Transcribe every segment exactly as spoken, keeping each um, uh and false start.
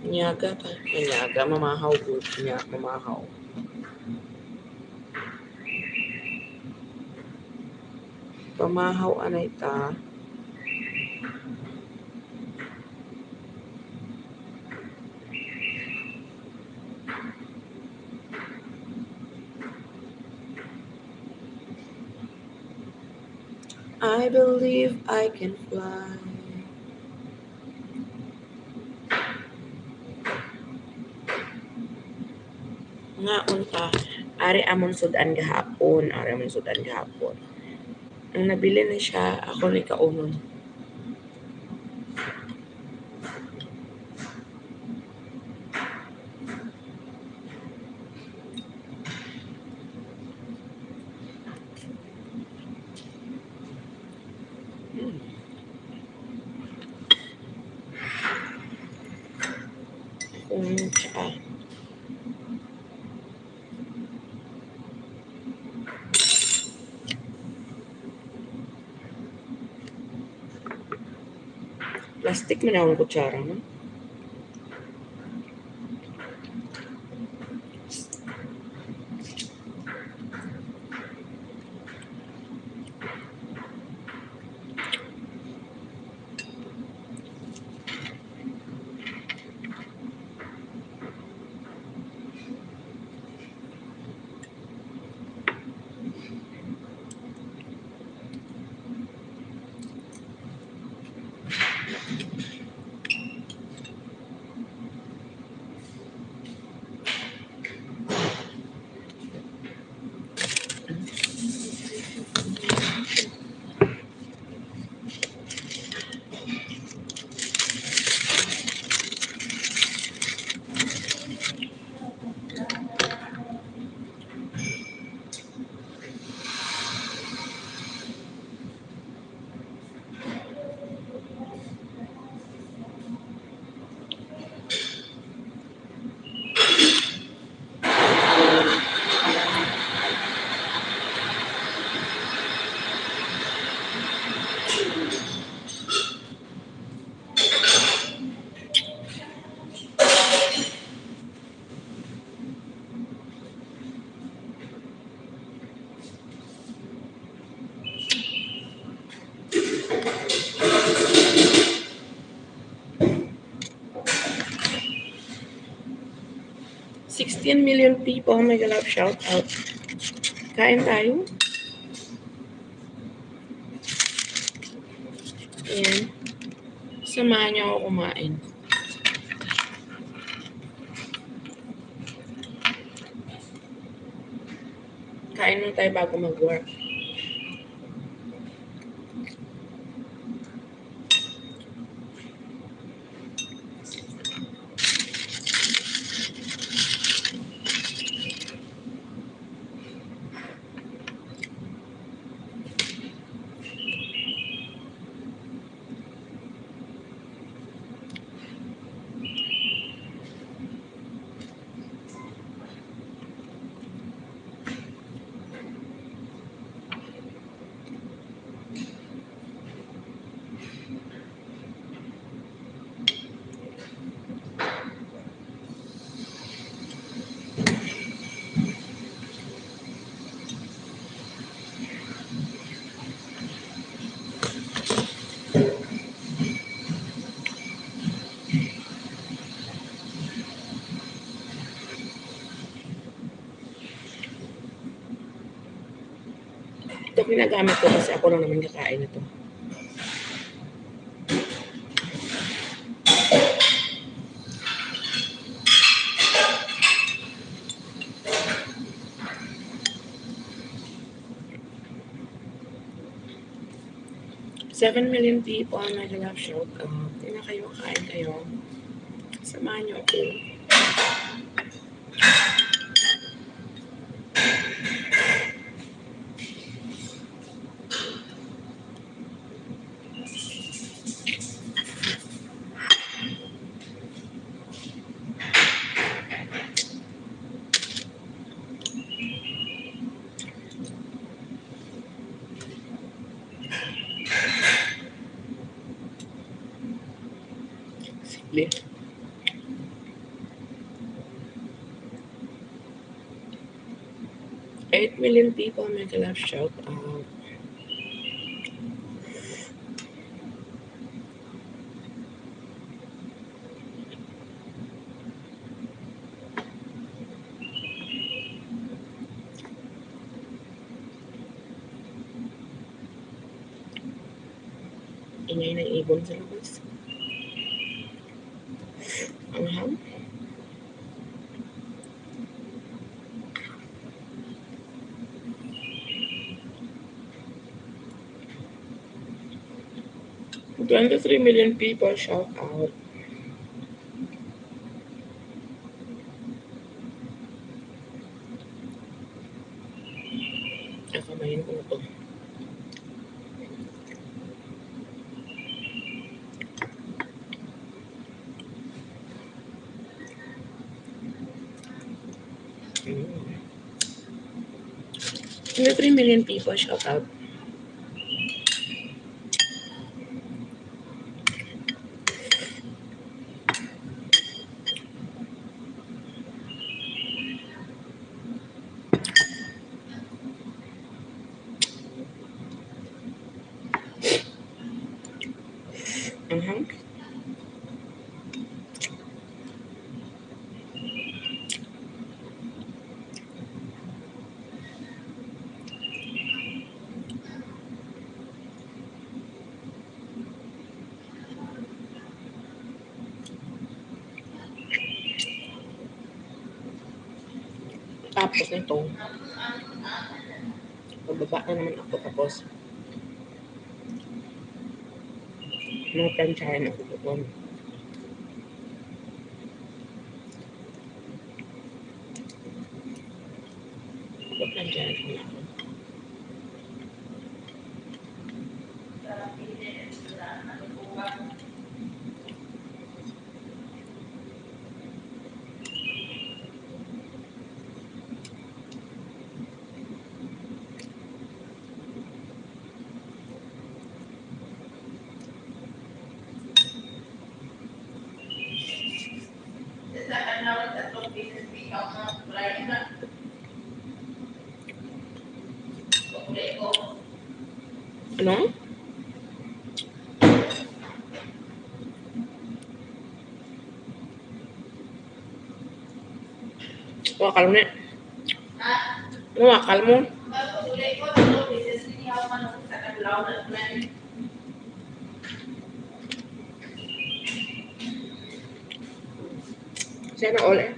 Nyaga ta. Nyaga, mamahaw gud niya, mamahaw. Pamahaw anay ta. I believe I can fly. Nga unta, ari amon sud-an gahapon, ari amon sud-an gahapon. Ang nabilin na siya, ako ni kaunon. Kung tsaka. Plastic man ang kutsara, no? Sixteen million people, mega love shout out. Kain tayo. Ayan. Samahan niyo ako kumain. Kain lang tayo bago mag-work. Ito ginagamit ko kasi ako lang naman kakain ito. Seven million people, mega love shout out. Hindi na kayo, kain kayo. Samahan niyo ako. Simple. Eight million people, mega love, shout out. Ingay ng ibon sa labas. Ang ham. Twenty-three million people, shout out. Ay, kamayin ko na to. Mm. Three million people, shout out. Mhm. Tapos nito, pababa na naman ako. Tapos, mga planchahan ako doon. Mga planchahan ako. Ano? Wa, kalma. Wa, kalma. Sana all, eh.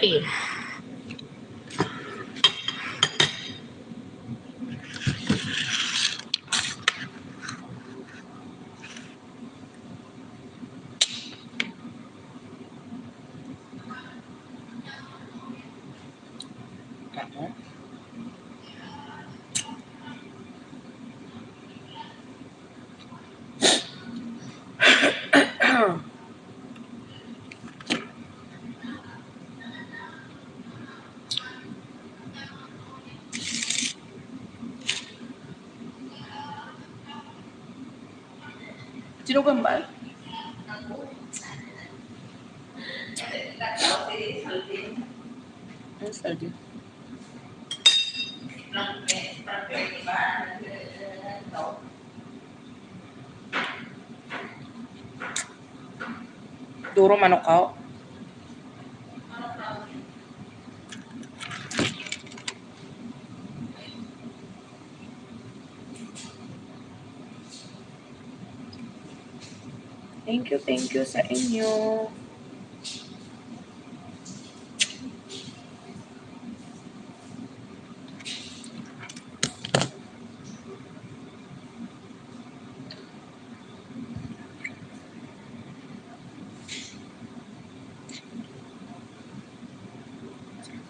Ay. Kamu? Sino kambal? Ang saldi. Duro manukaw. Thank you, thank you sa inyo.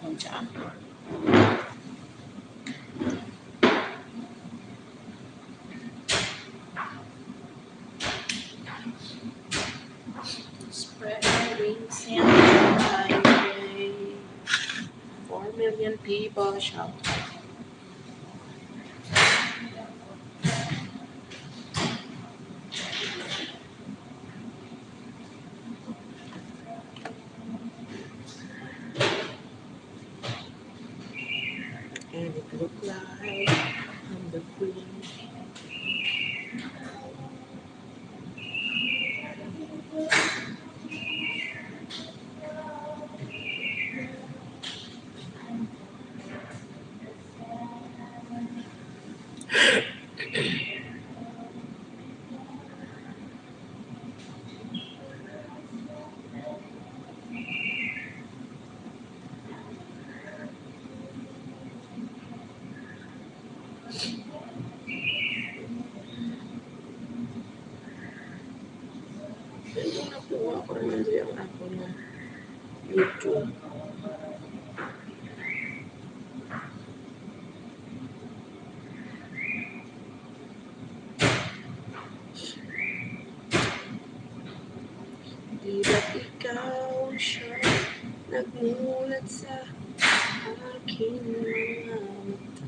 Ang tsa. San Jose. Four million people, shout out. And it look like I'm the queen. Ito na po ako naman siya ang ako na YouTube. Di ba't ikaw siya nagmulat sa aking mga mata?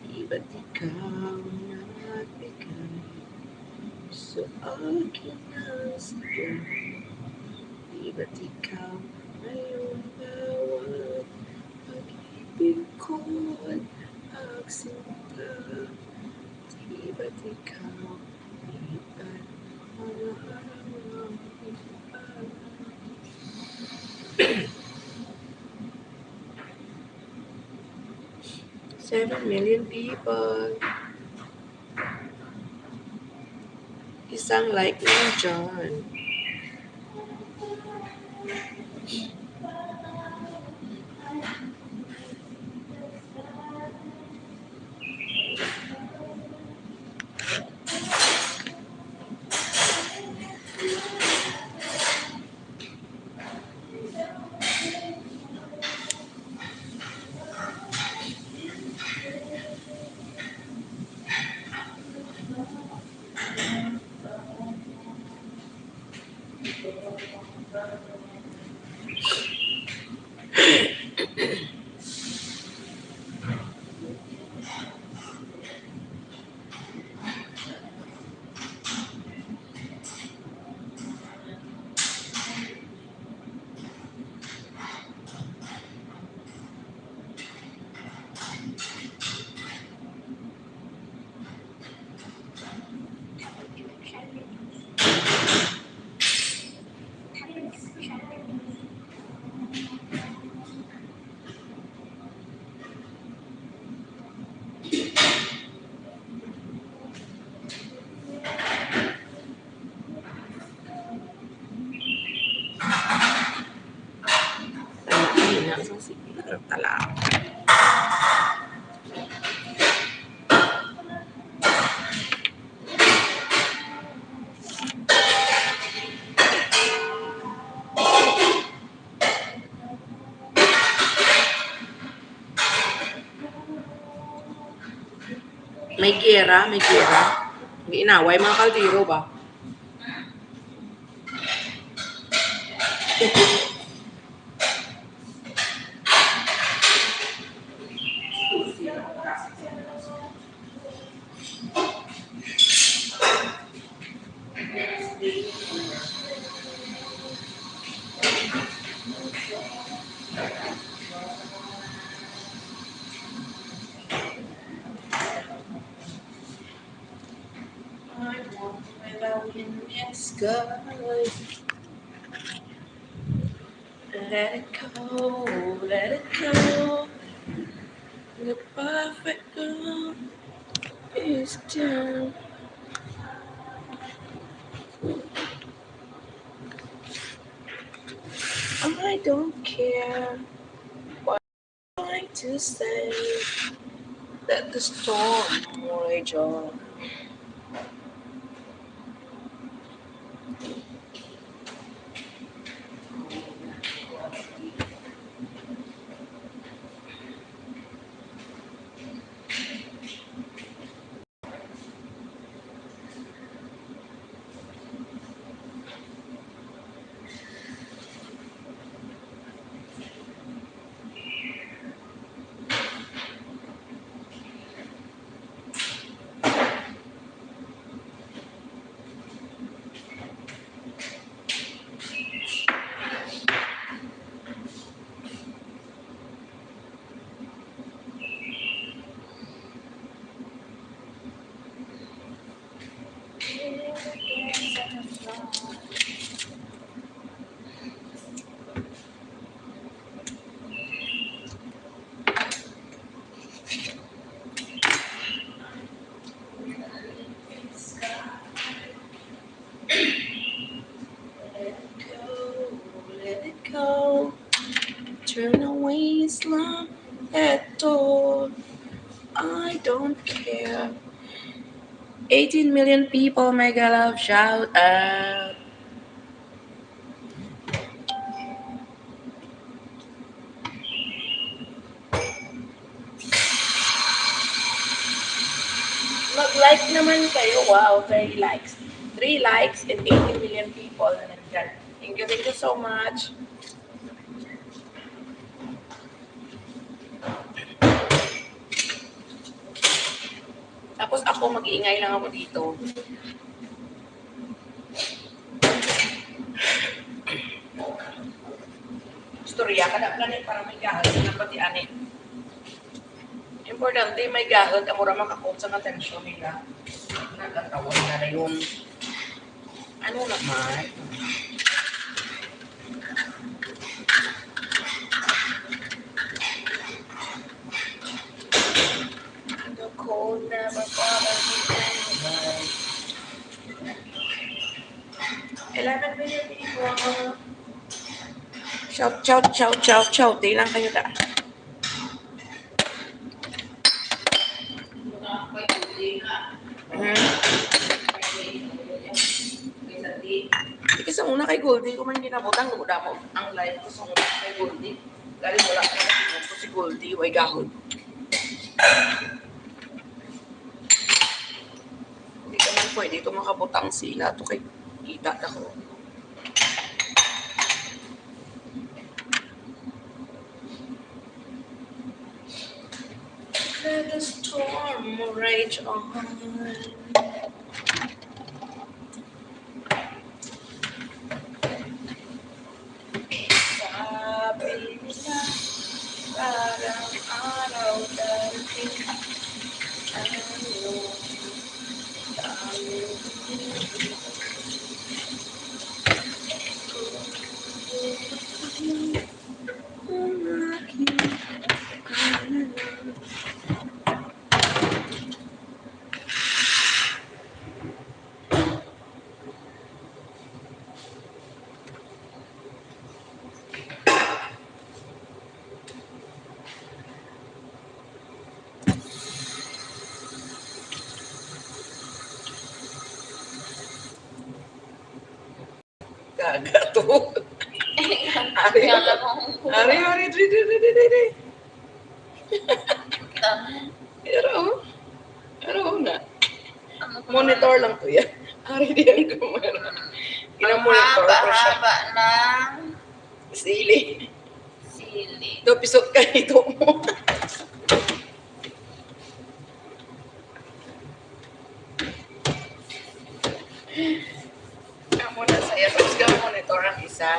Di ba't ikaw nagbigay sa akin ng sigla? Di ba't ikaw ngayon bawat pag-ibig ko at pagsinta? Di ba't ikaw iba ang araw-araw? Seven million people. Isang like lang dyan. Tala, ayun na, sa signal, tala. May giyera, may giyera. May inaway, mga kaldero ba? I want my love in the sky. Let it go, let it go. The perfect girl is down. I don't care what I'm going to say. Let the storm rage on. Eto, I don't care. Eighteen million people, mega love shout out. Mag-like naman kayo. Wow, three likes. Three likes and eighteen million people na nandyan. Thank you, thank you so much. Tapos ako, mag-iingay lang ako dito. Istorya ka na, gani, para may gahal na pati ani. Importante, may gahal, amo ra makakot sa atensyon nila. Nagkatawa na na yun. Ano naman? The cold never bothered me anyway. Eleven million people. Shout, shout, shout, shout, shout. Di lang kayo da. Hmm. Di kasi una kay Goldie ko man ginabutang, damo-damo ang live ko sa una kay Goldie. Galing wala ko na si Goldie, way gahod. Hindi ka man pwede ito makabutang sila to kay kita na ko. Let the storm rage on. Sabi nila, parang araw darating. Ano, tayo. Gaga to. Ari, ari, ari, ari, ari, ari, ari. Kita mo? Pero, pero na. Ano ko Monitor naman? Lang to yan. Ari di ang kamera. Ginamonitor ko siya. Ang haba-haba ng Sili. Sili. Do, pisot ka ito mo. Amo na saya. Tapos ka monitor ang isa.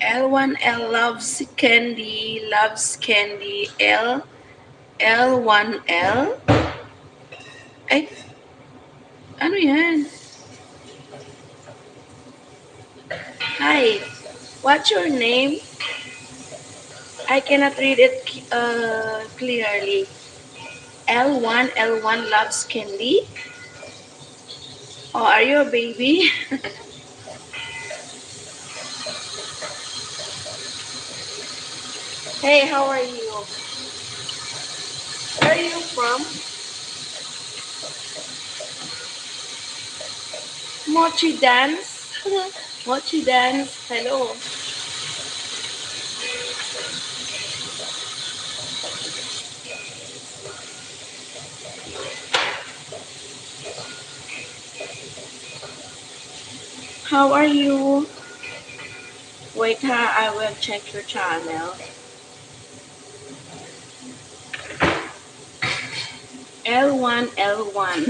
L one L loves candy, loves candy. L, L one L? Ay, ano yan? Hi, what's your name? I cannot read it uh, clearly. L one, L one loves candy? Oh, are you a baby? Hey, how are you? Where are you from? Mochi dance. Mochi dance. Hello. How are you? Wait ha, I will check your channel. L one, L one.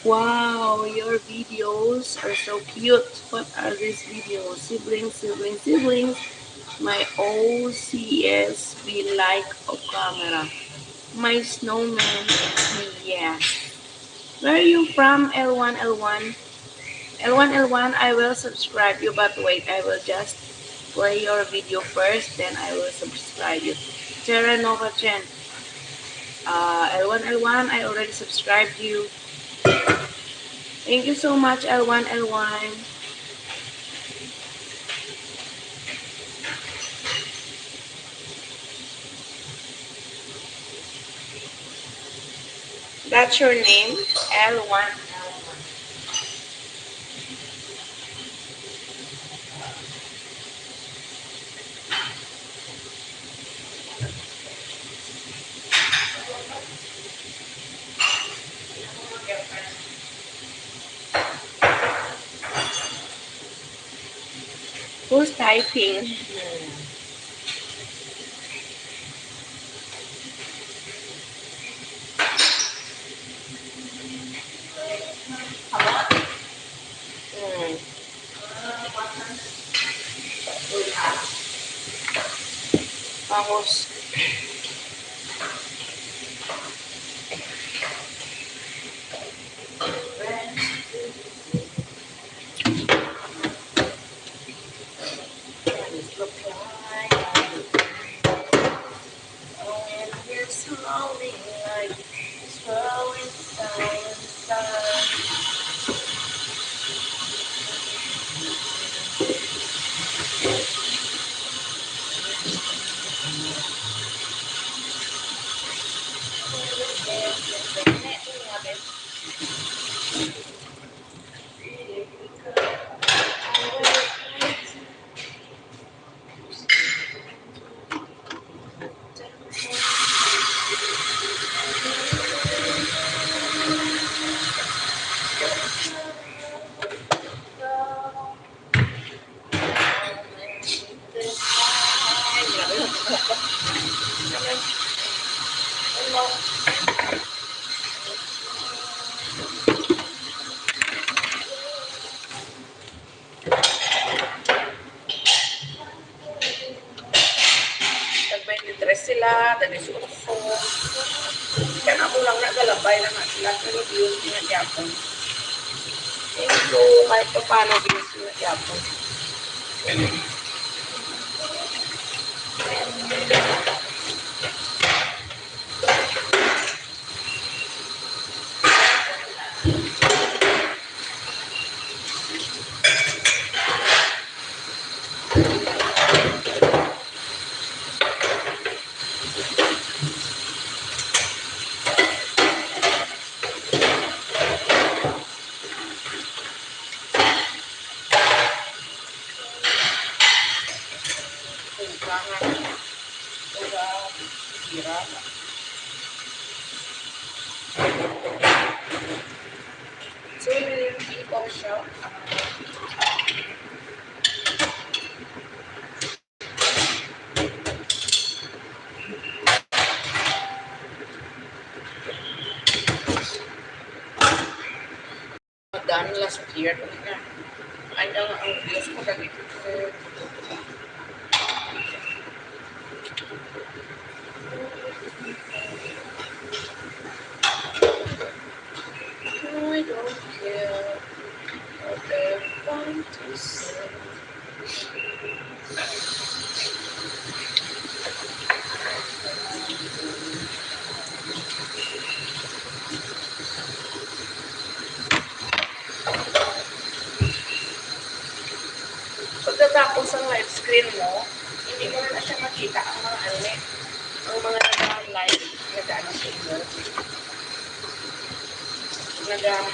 Wow, your videos are so cute. What are these videos? Siblings, siblings, siblings. My O C S be like a camera. My snowman, yes. Where are you from, L one, L one? L one, L one, I will subscribe you, but wait, I will just play your video first, then I will subscribe you. Terra Nova Chen. Uh, L one, L one, I already subscribed you. Thank you so much, L one, L one. That's your name, L one. Who's typing? Mm. Tapos, Tag twenty-three sila, tag eighteen. Kaya na ko lang nagalabay lang na sila, pero views na gyapon. Thank you, kahit pa paano views na gyapon. So, nililipat ko siya. Done last year. Ay, ang, ang views ko lagi. I don't care what they want to say. Pagkatapos ng live screen mo, hindi mo na siya makita ang mga ano eh, ang mga nag-live, nag-ano sa inyo. Nag, um,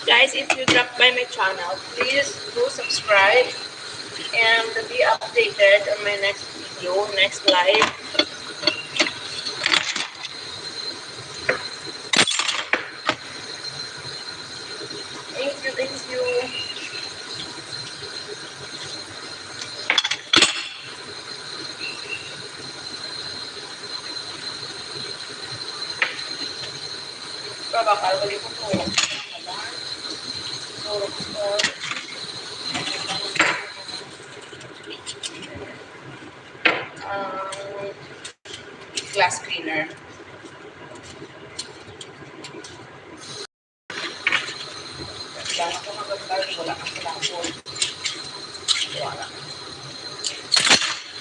guys, if you drop by my channel, please do subscribe and be updated on my next video, next live. Thank you, thank you. Babakal ko dito po. Ang glass cleaner. Wala na ko magagay, wala na ko lang po. Wala na.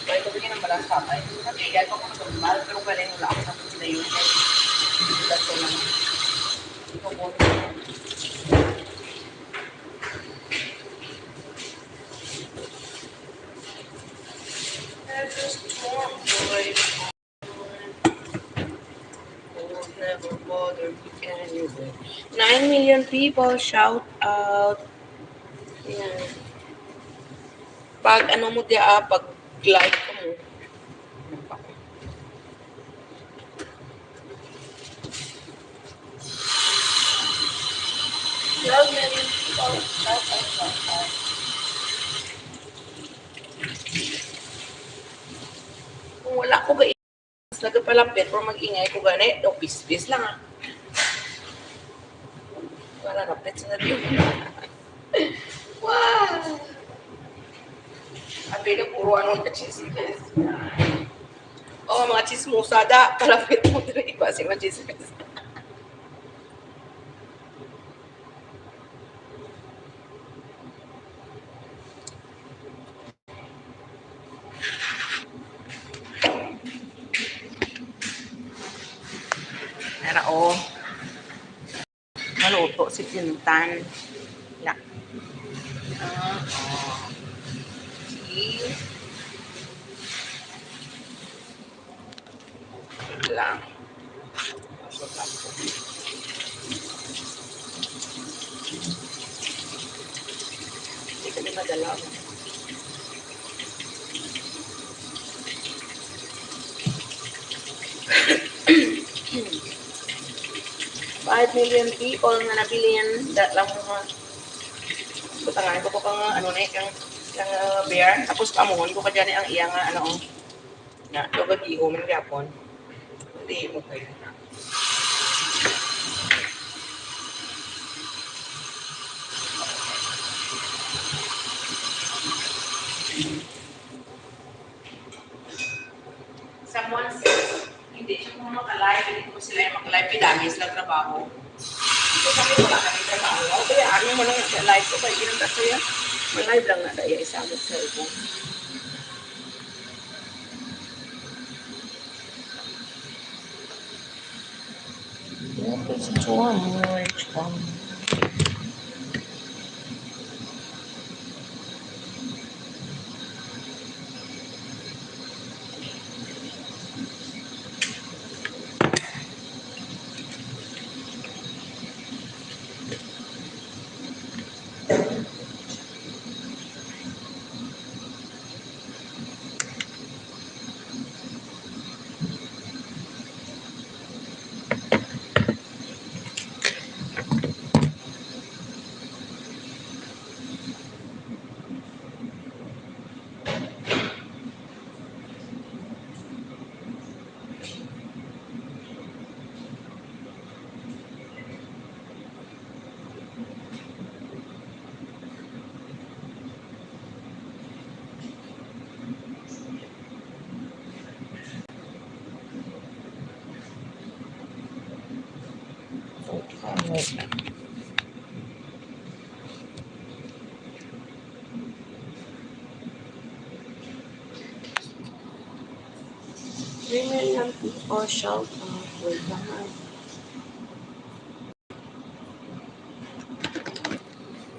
Kaya ko bigyan ng balang kamay. Sabi, kaya ko magagay, pero galing wala ako sa pagkita yun. Wala ko lang. Ito po. There's just more boys. Never bother me anyway. Nine million people, shout out. Yan. Pag ano mo diya, ah, pag like mo. Twelve million people, shout out, shout out. Kung wala ko ga-, nagapalapit or mag-ingay ko gani, daw bisbis lang, ah. Wala rapit sa natin. Wow! Abi na puro ano na chismis. Oh, mga chismosa da, palapit mo diri, basi mga chismis. Nara, oh. Maluto si Pintan. Ya. Ah, oh. See? Lang. Hindi ka na madala. Five million people nga nabilin, da lang mo nga. Butangan ko to kang, ano ni, kang, kang, uh, bear. Tapos pamuhon ko ka dyan ang iya nga, ano, na, to gagihom ang gyapon. Hindi mo kayo na. Someone says, hindi siya mo maka-live, hindi ko sila yung maka-live, kaya dami sila trabaho. Ito kami, wala kami trabaho. O kaya, ano mo lang sa live ko, kaya ilang kaso yan? Ma-live lang na, kaya isa mo sa cellphone. What is George? Um, Three million people, shout out. Wait lang, ha.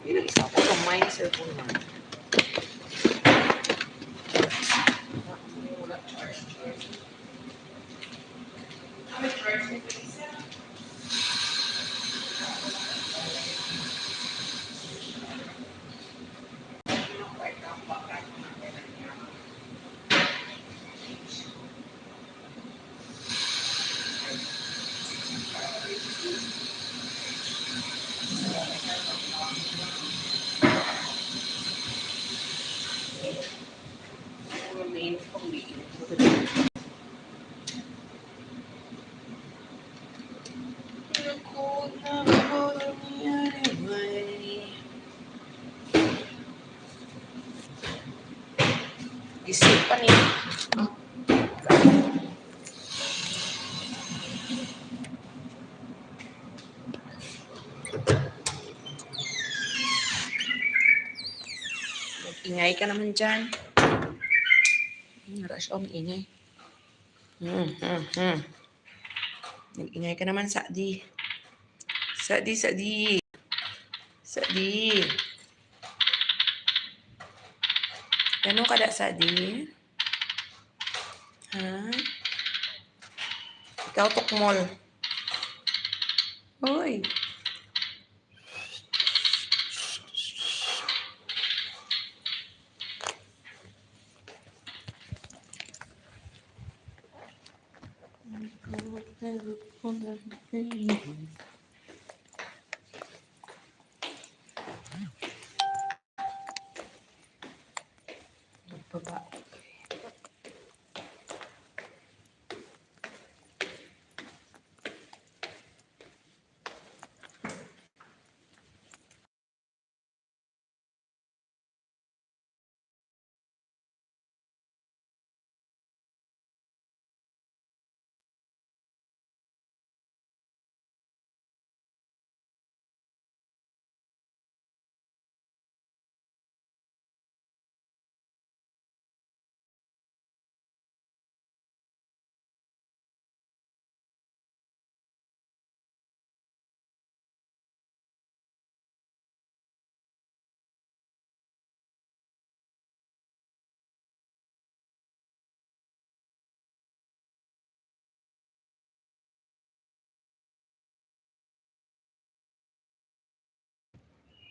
Yun ang isa ko, gamay ang cellphone na. Wala charge, charge. Ah, may charge na isa. Isi pa ni. Ingay ka naman dyan. Hmm, rush on, ingay. Hmm, hmm, hmm. Nag-ingay ka naman, Sadi. Sadi, Sadi. Sadi. Ano ka da, Sadi? Ha? Ikaw, tukmol. Hoy! Baba.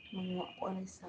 Manguha ko ani sa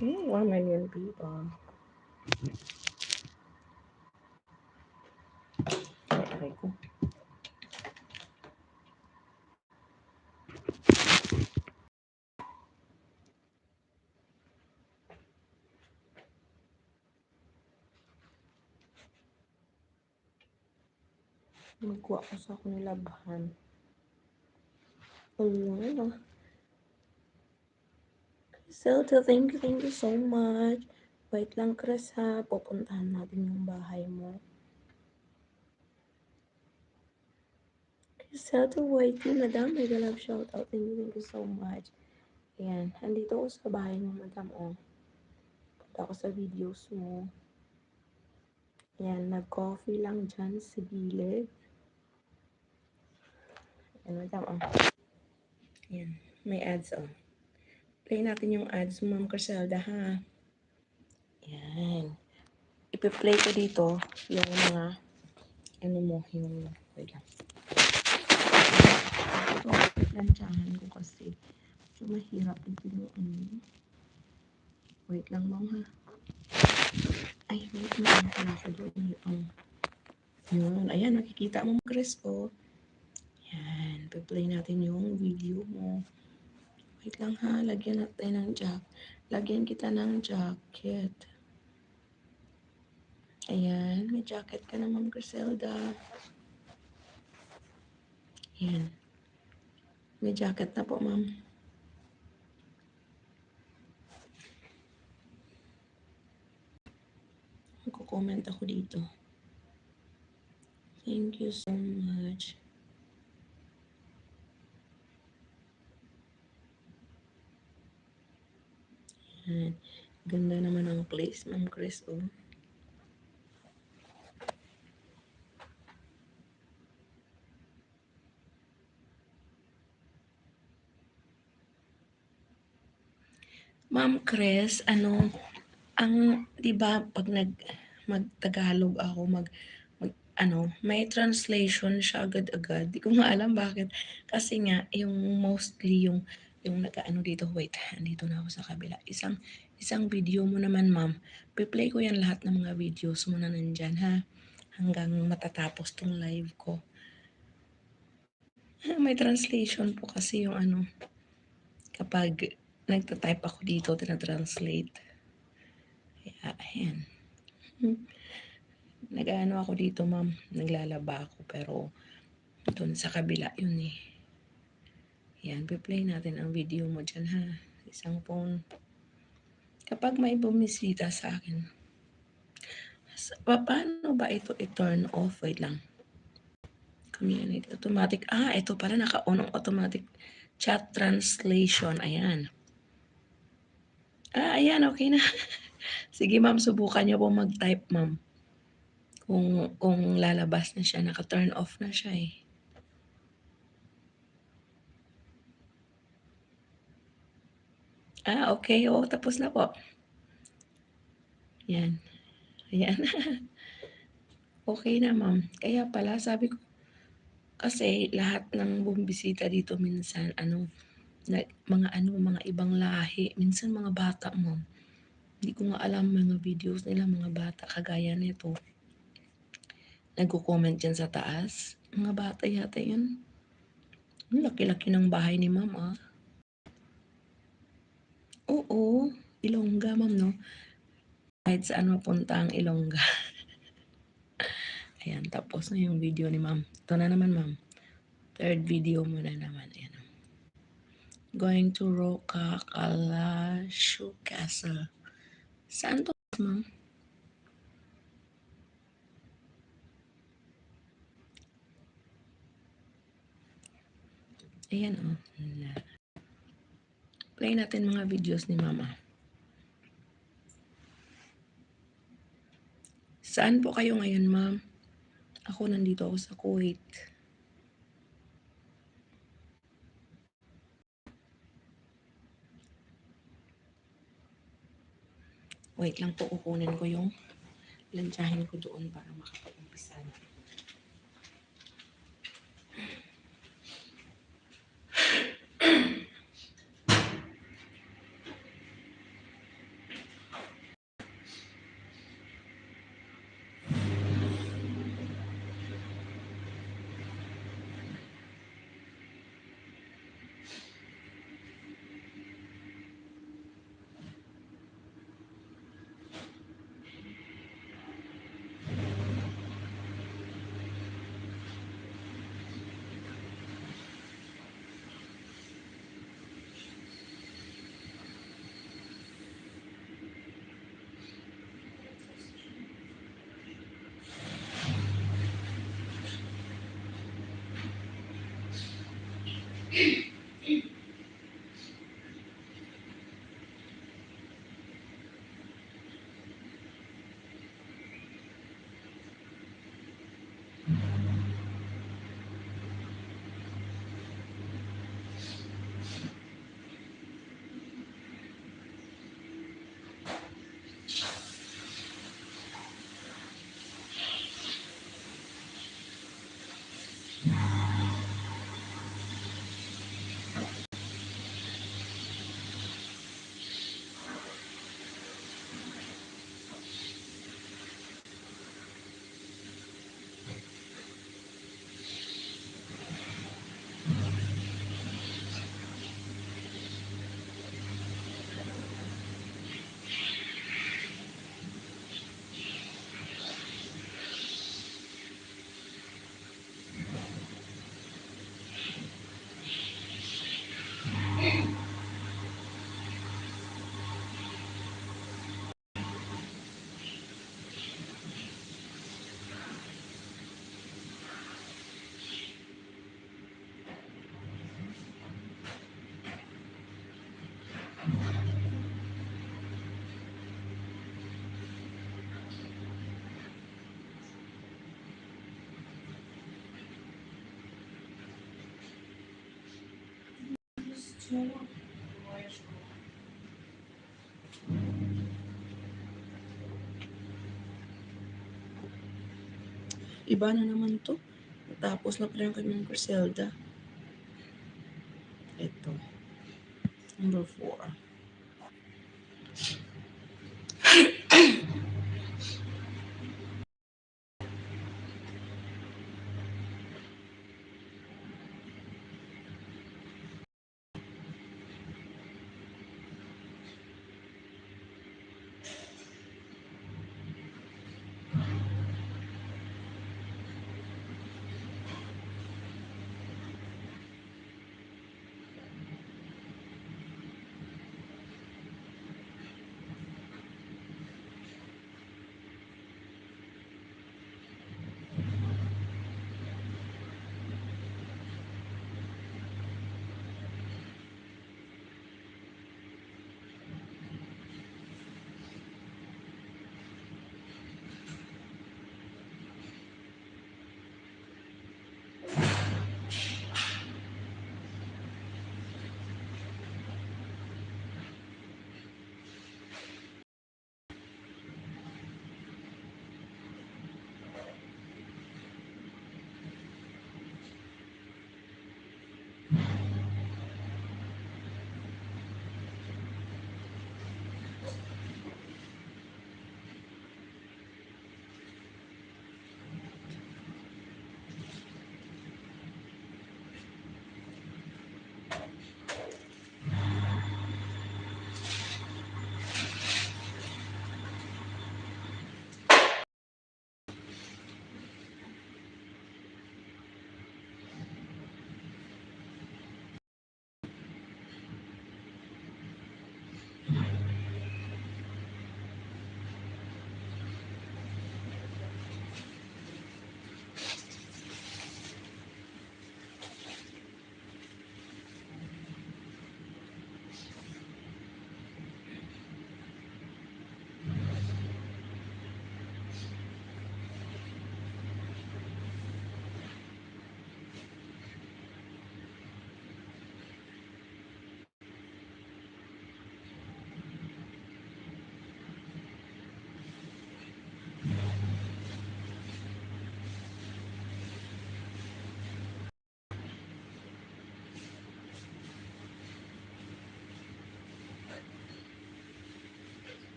Hmm, one million people. Ay, aray ko. Magkuha ko sa akong nilabhan. Ayun, ah. Griselda, thank you, thank you so much. Wait lang, Chris, ha. Pupuntahan natin yung bahay mo. Griselda Y T, madam, mega love shout out. Thank you, thank you so much. Ayan, andito ko sa bahay mo, madam, oh. Punta ko sa videos mo. Ayan, nag-coffee lang dyan sa gilid. Ayan, madam, oh. Ayan, may ads, oh. Play natin yung ads mo, Ma'am Criselda, ha? Ayan. Ipi-play ko dito yung mga, ano mo, yung, wait lang. Ito, plantsahan ko kasi. So, mahirap dito yung, ano. Wait lang, ma'am, ha? Ay, wait lang. Wala ko doon. Yung, yun. Ayan, nakikita mo, Chris, oh. Yan. Pe-play natin yung video mo. Wait lang, ha. Lagyan natin ng jack. Lagyan kita ng jacket. Ayan. May jacket ka na, Ma'am Griselda. Ayan. May jacket na po, ma'am. Magko-comment ako dito. Thank you so much. Yan. Ganda naman ang place, Ma'am Chris, oh. Ma'am Chris, ano, ang, di ba, pag nag-, mag-Tagalog ako, mag-, mag-, ano, may translation siya agad-agad. Di ko nga alam bakit. Kasi nga, yung mostly yung, yung nag-aano dito, wait, andito na ako sa kabila. Isang, isang video mo naman, ma'am. Pi-play ko yan lahat ng mga videos mo na nandyan, ha? Hanggang matatapos tong live ko. May translation po kasi yung ano, kapag nagta-type ako dito, tinatranslate. Kaya, ayan. Nag-ano ako dito, ma'am. Naglalaba ako, pero dun sa kabila yun eh. Yan, pi-play natin ang video mo dyan, ha. Isang phone. Kapag may bumisita sa akin, sa, pa-, paano ba ito i-turn off? Wait lang. Community automatic. Ah, ito pala, naka-on ang automatic chat translation. Ayan. Ah, ayan, okay na. Sige, ma'am, subukan niyo po mag-type, ma'am. Kung, kung lalabas na siya, naka-turn off na siya eh. Ah, okay. Oo, tapos na po. Yan. Ayan. Okay na, ma'am. Kaya pala, sabi ko, kasi lahat ng bumisita dito minsan, ano, na, mga ano, mga ibang lahi. Minsan mga bata, ma'am. Hindi ko nga alam, mga videos nila, mga bata, kagaya nito. Nagko-comment dyan sa taas. Mga bata yata yun. Ang laki-laki ng bahay ni ma'am, ah. Oo, Ilongga, ma'am, no? Kahit saan mapunta ang Ilongga. Ayan, tapos na yung video ni ma'am. Ito na naman, ma'am. Third video mo na naman. Ayan, oh. Going to Roca Calashu Castle. Saan to, ma'am? Ayan, oh. Na. Play natin mga videos ni mama. Saan po kayo ngayon, ma'am? Ako, nandito ako sa Kuwait. Wait lang po, kukunin ko yung lantsahin ko doon para makapag-umpisa na. Iba na naman to. Tapos na pala yung kay Ma'am Griselda. Ito. Number four.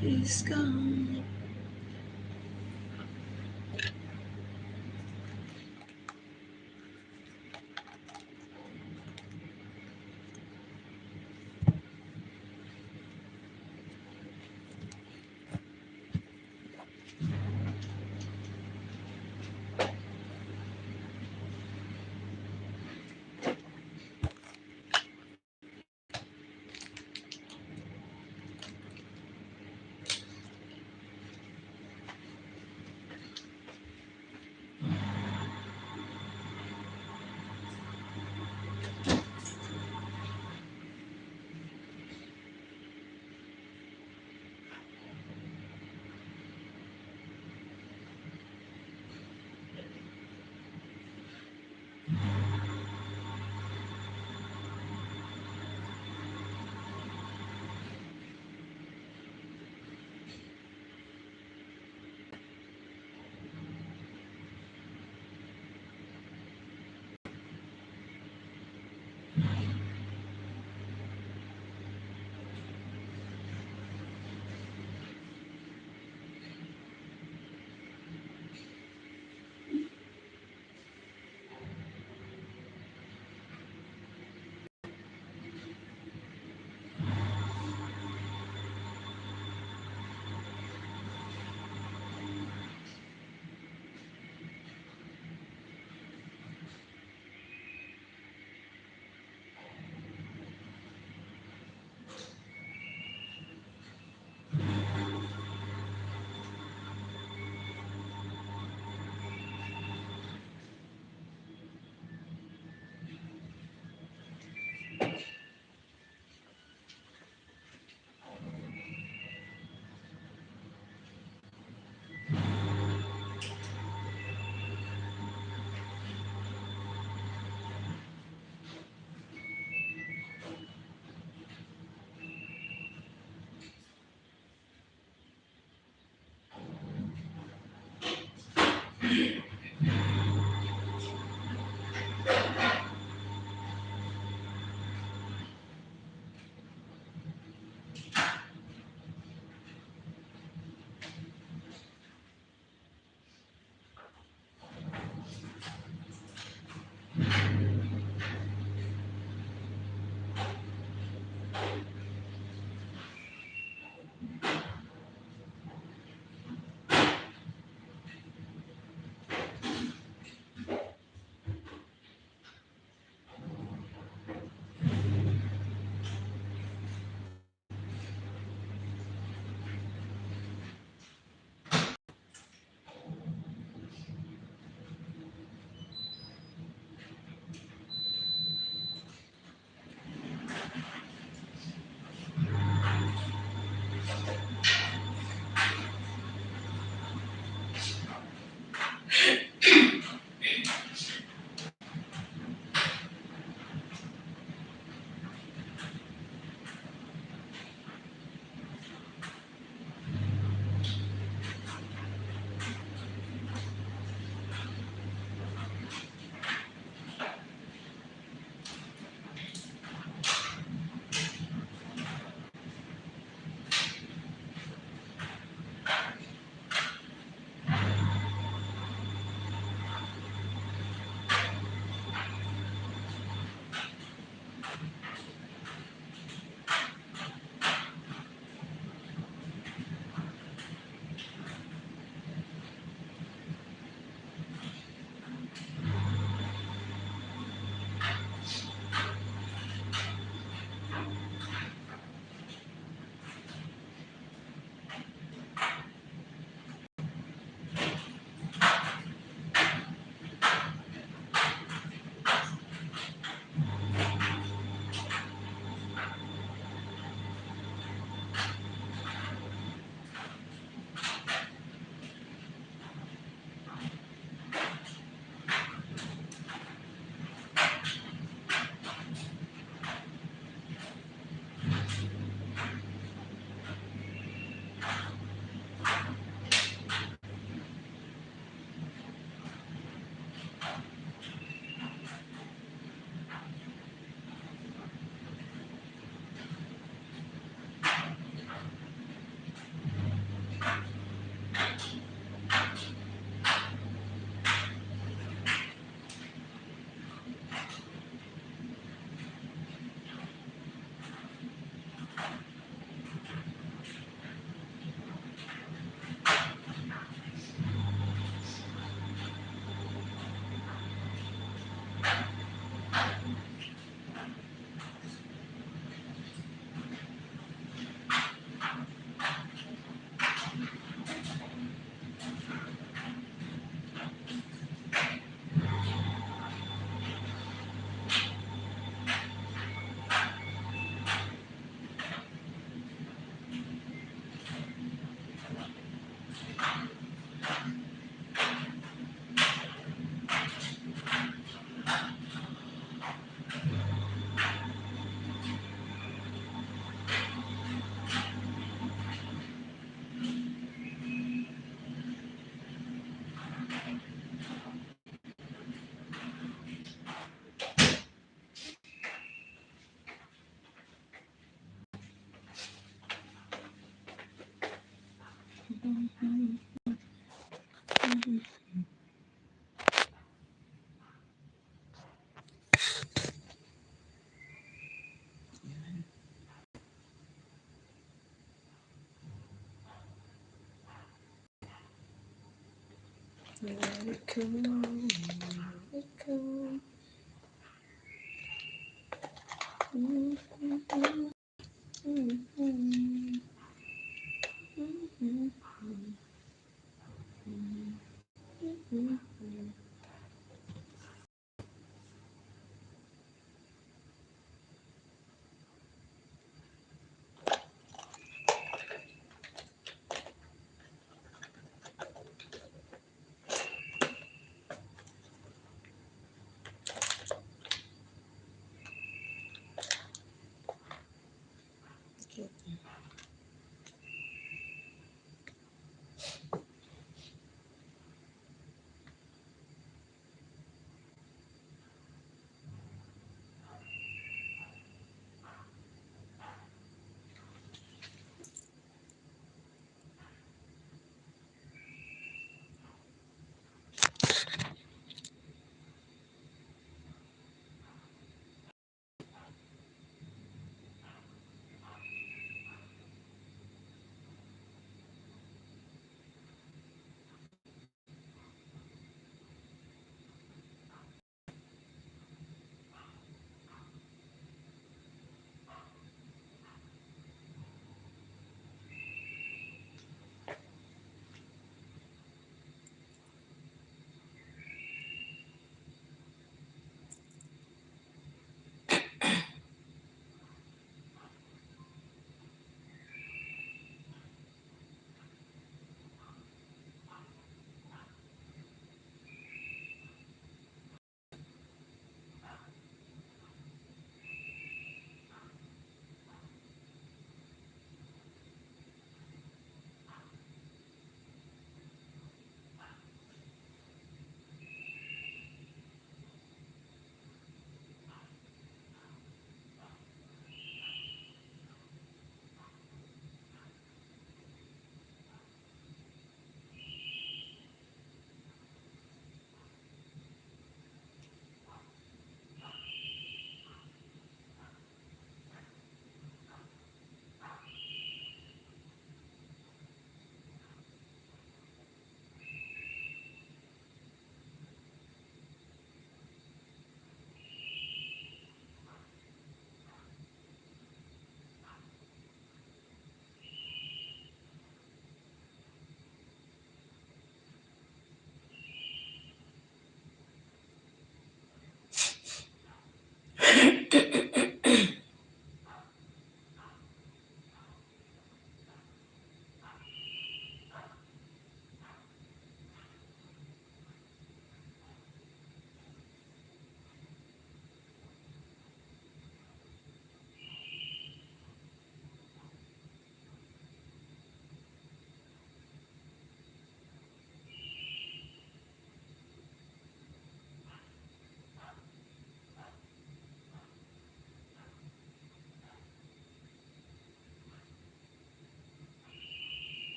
Is gone. Let it go, let it go.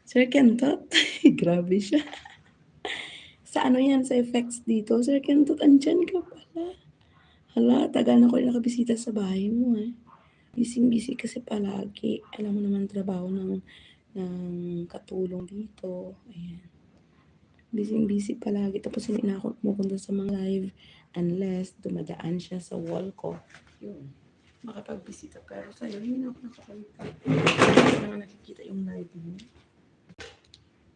Sir Kentot, grabe siya. Sa ano yan, sa effects dito? Sir Kentot, andyan ka pala. Hala, tagal na ko rin nakabisita sa bahay mo eh. Busy-busy kasi palagi. Alam mo naman trabaho ng, ng katulong dito. Ayan. Busy-busy palagi. Tapos hindi na ako pumupunta sa mga live unless dumadaan siya sa wall ko. Yun. Makapagbisita. Pero sa'yo, hindi na ako nakapag-, hindi na nakikita yung live mo.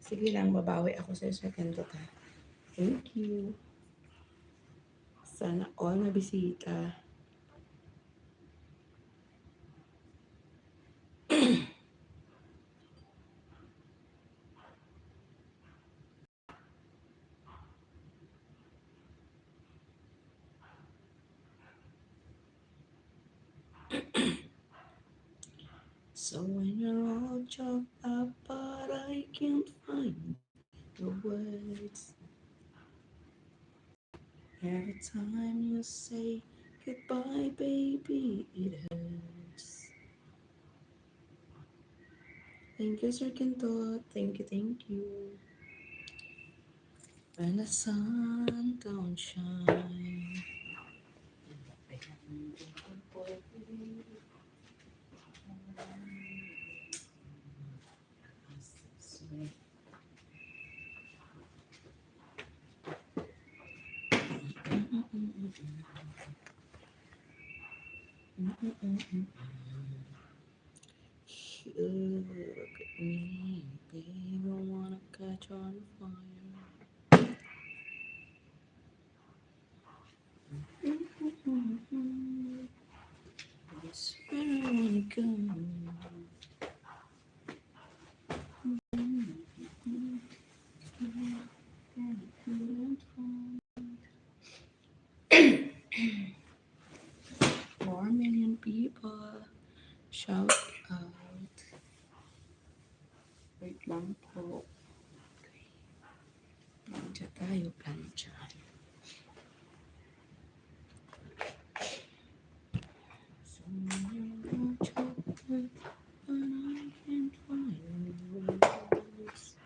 Sige lang, babawi ako sa second ko, ha. Thank you. Sana all na bisita. So when you're all choked up, but I can't find the words. Every time you say goodbye, baby, it hurts. Thank you, Sir Kintot. Thank you, thank you. When the sun don't shine. Look at me, baby, I wanna catch on fire. That's where I wanna go. Four million people. Shout out. Wait lang po. Okay. Plancha tayo, plancha. So, chocolate, but I can't find yours.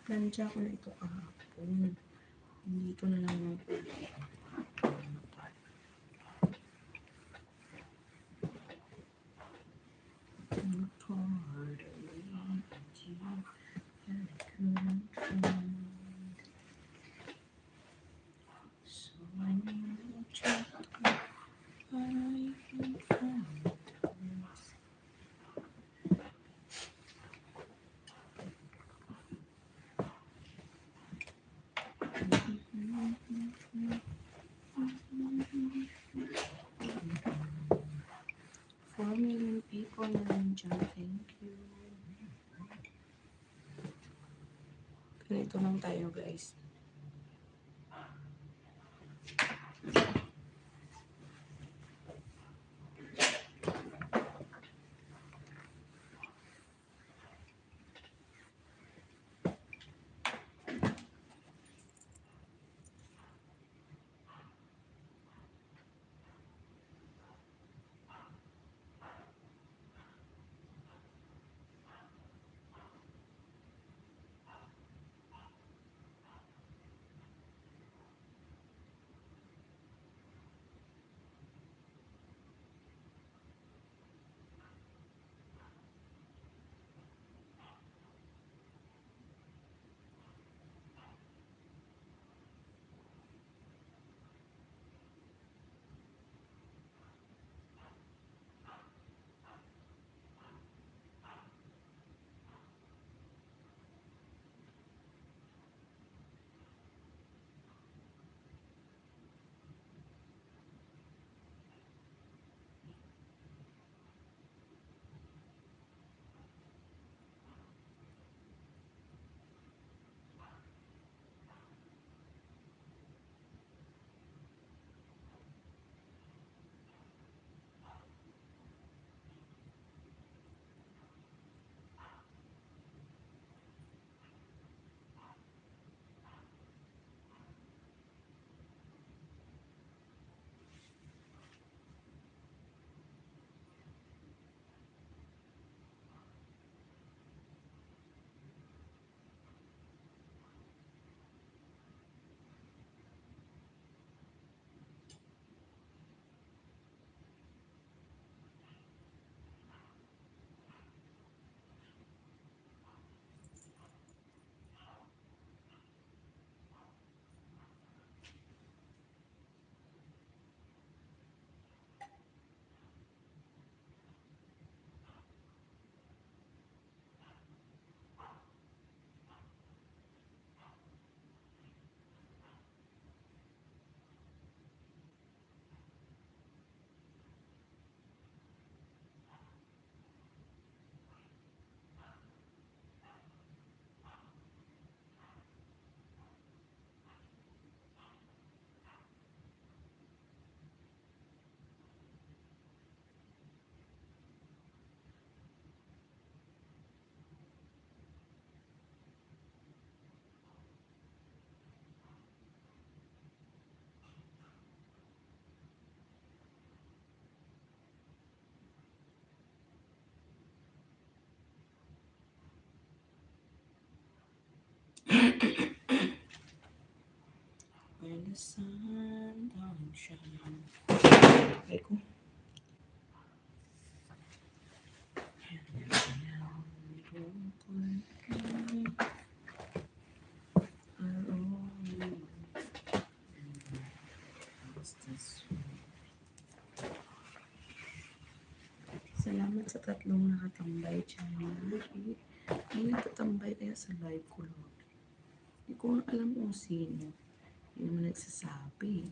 Plancha ko na ito kahapon. Dito na lang ako. Worked hard, I waited you, and I couldn't find. So I need a chocolate, but I can't find yours. Four million people na rin dyan. Thank you. Ganito lang tayo, guys. Sun don't shine. Aray ko. Salamat sa tatlong nakatambay, China. Ay, may nagtatambay kaya sa live ko, Lord. Hindi ko nga alam kung sino. Hindi naman nagsasabi.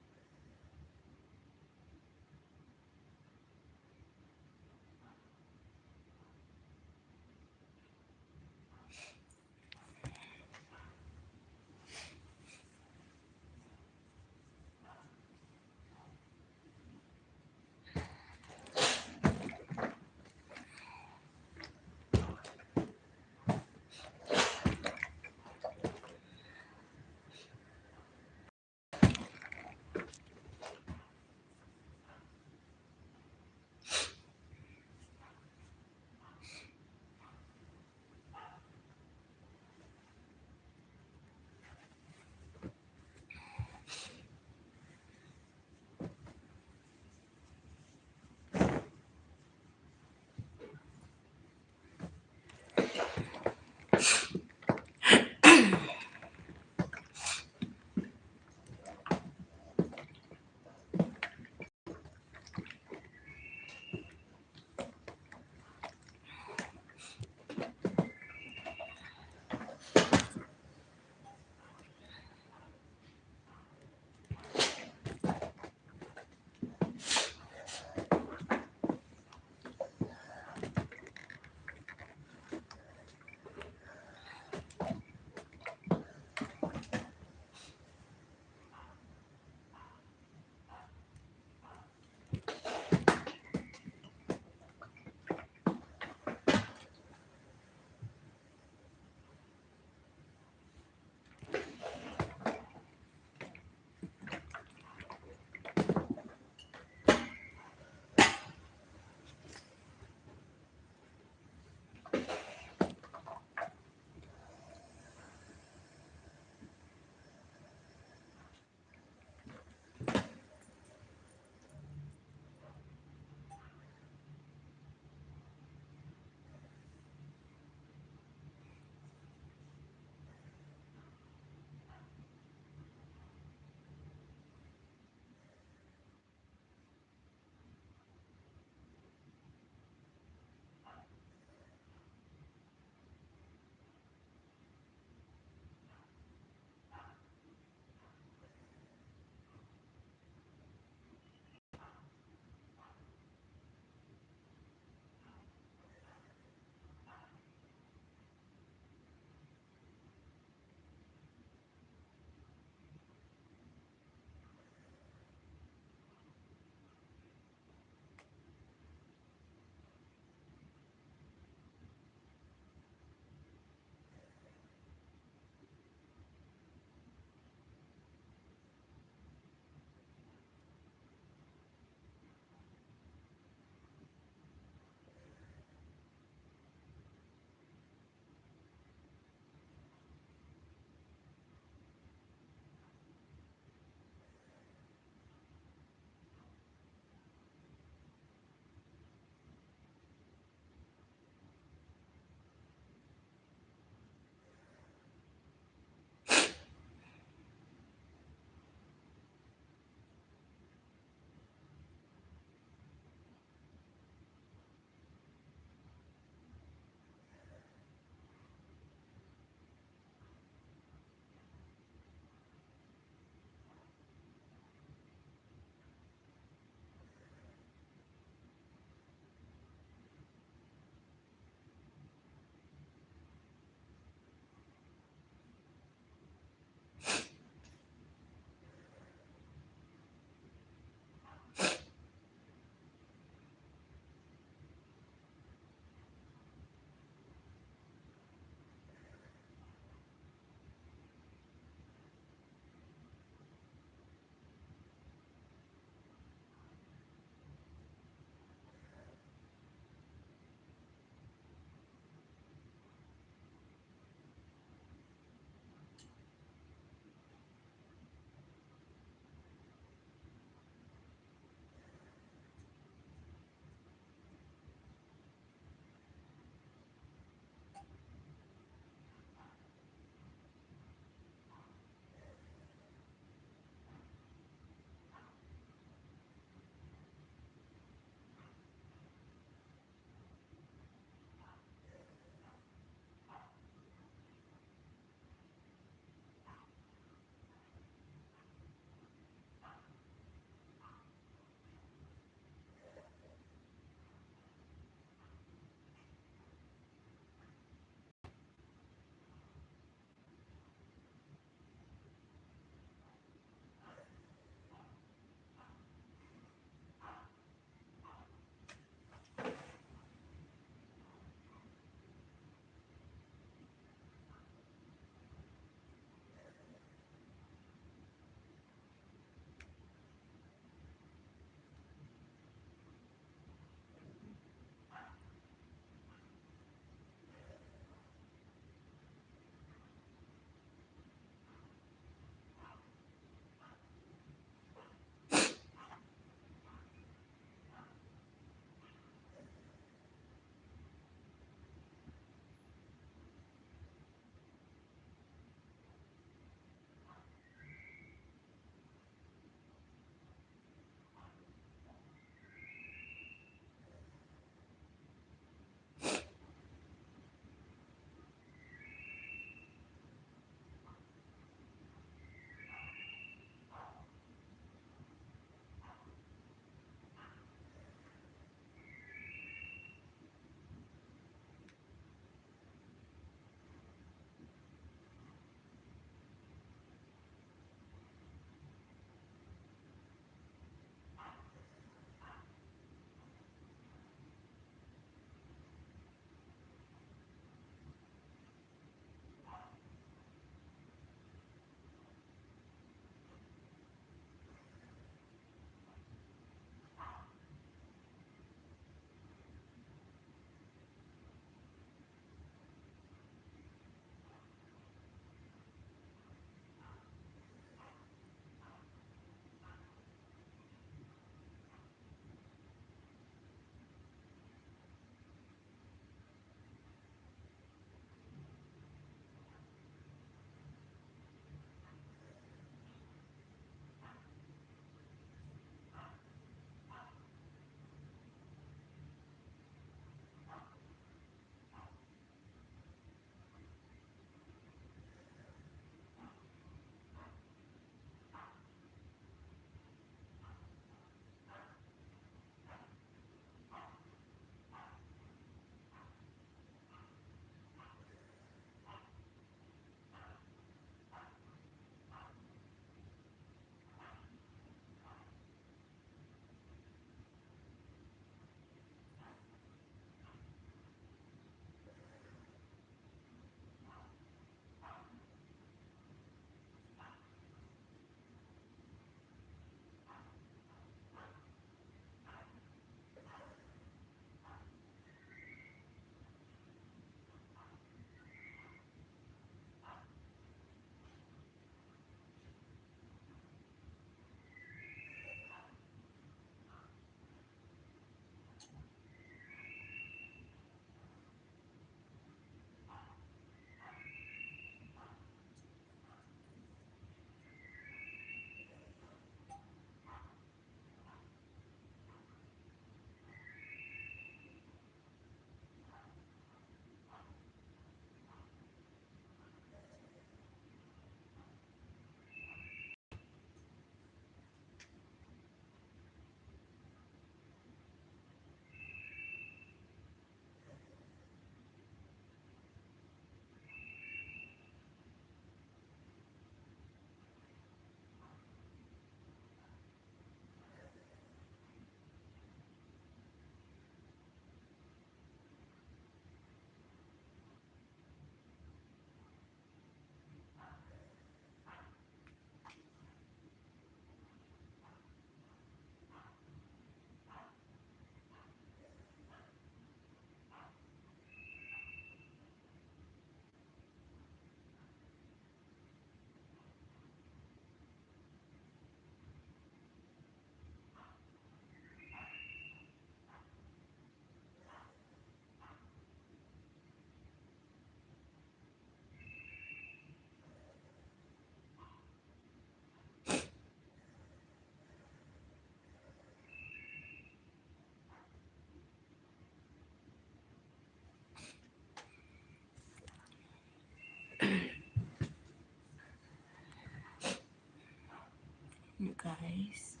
guys.